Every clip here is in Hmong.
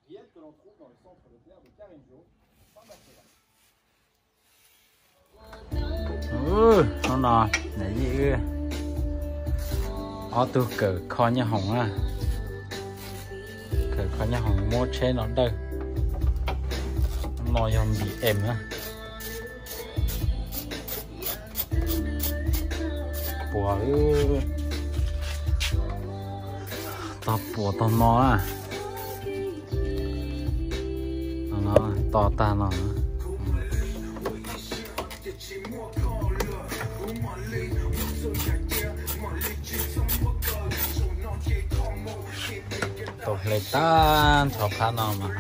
Hnub no niam yij wb ob tug kawm kho nyob hoom na, kawm kho nyob hoom muab tsheb no dawj. Hnub no yog B M na. Puas, tog puas tog no na. To tag no. Tau hle tag nrho phab no mas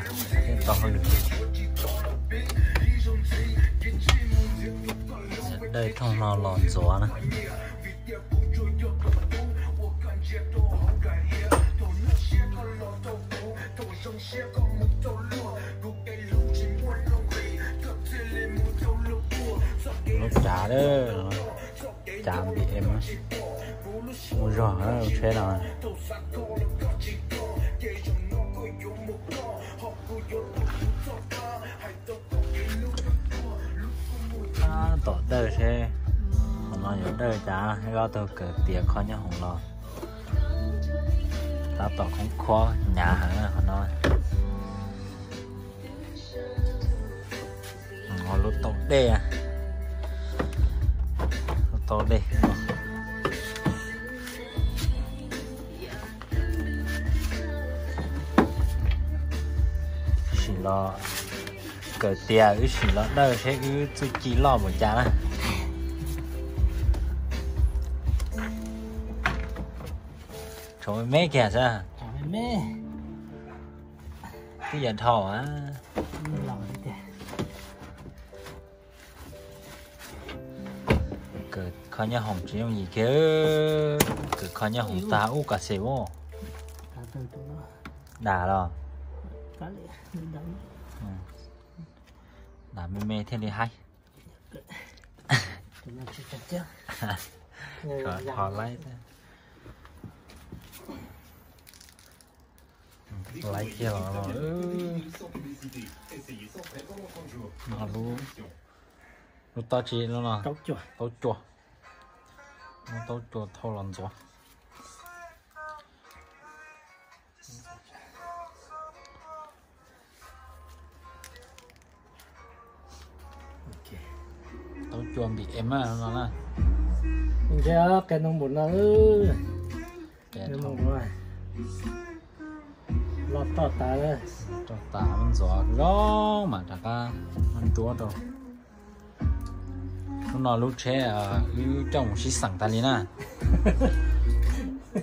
tau hauj lwm. Dawj rooj no los ntxuav na. Lub cav, cav B M, muaj zog lub tsheb no. Tab tom dawj seb qhov no yuav dawj cas, ob tug kawm tiav kho nyob hoom los tab tom khoob khob hnyav heev qhov no. Lub tau dej, lub tau dej. Sim los kawm tiav, wb sim los dawj seb wb txuj ci loj npaum cas na. Tshuav me me kiag xwb. Twb yog dhau. Kawm kho nyob hoom tsis yooj yim kiag, kawm kho nyob hoom tag ub kas xes ub. Dam los? Dam me me thiaj li haib. Ho laib, laib kiag los no. Lub, lub taub tsi no? Taub cua. Muab taub cua thauj los ntxuav. Taub cua B M no na. Ntshe qe no npaum no. Los toj tas, toj tas ntxuav zoo mas rov qab nruab rau. Hnub no lub tsheb wb coj mus sib xeem tas li na.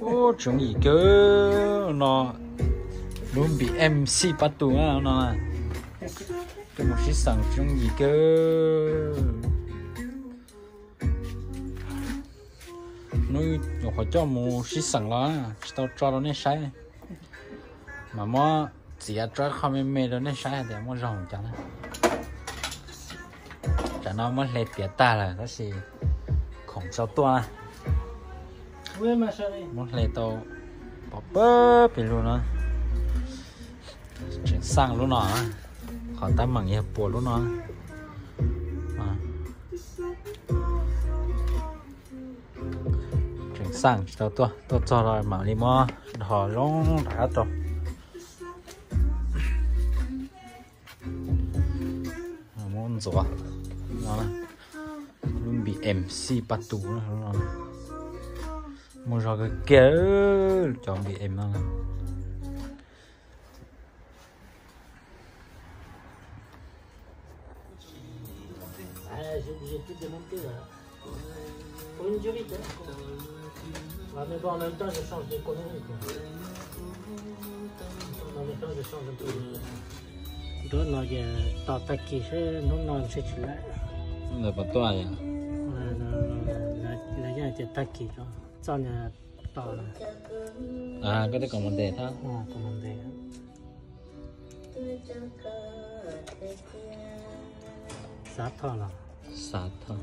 Ub, tsis yooj yim kawg no, lub B M xij pab tus no, coj mus sib xeem tsis yooj yim kawg. Hnub nyuam qhuav coj mus sib xeem los tsis tau tso rau nej saib, mas muab txiav tso ib qho me me rau nej saib hais tias muaj zog cas na. Tsam no muab hle tiav tag lawm tab sis khoom tsis tau tuaj na. Muab hle tau pov pawg pes lug no. Tseem xaj lub no, qhov teeb meem yog puas lub no. Tseem xaj tsis tau tuaj, tuaj txog los mam li muab dhos zoo rov qab rau. Muab ntxuav no, lub B M xij pab tus no, muaj zog kawg kiag cov B M no. Nruab no ces tos tag kis seb hnub no ntshe tsis laib. Ntawd puas tuaj yom? Lawv yeej tias tag kis tso, txoj niag tos. Koj twb kom mus ntes thab. Xav thoj los? Xav thoj.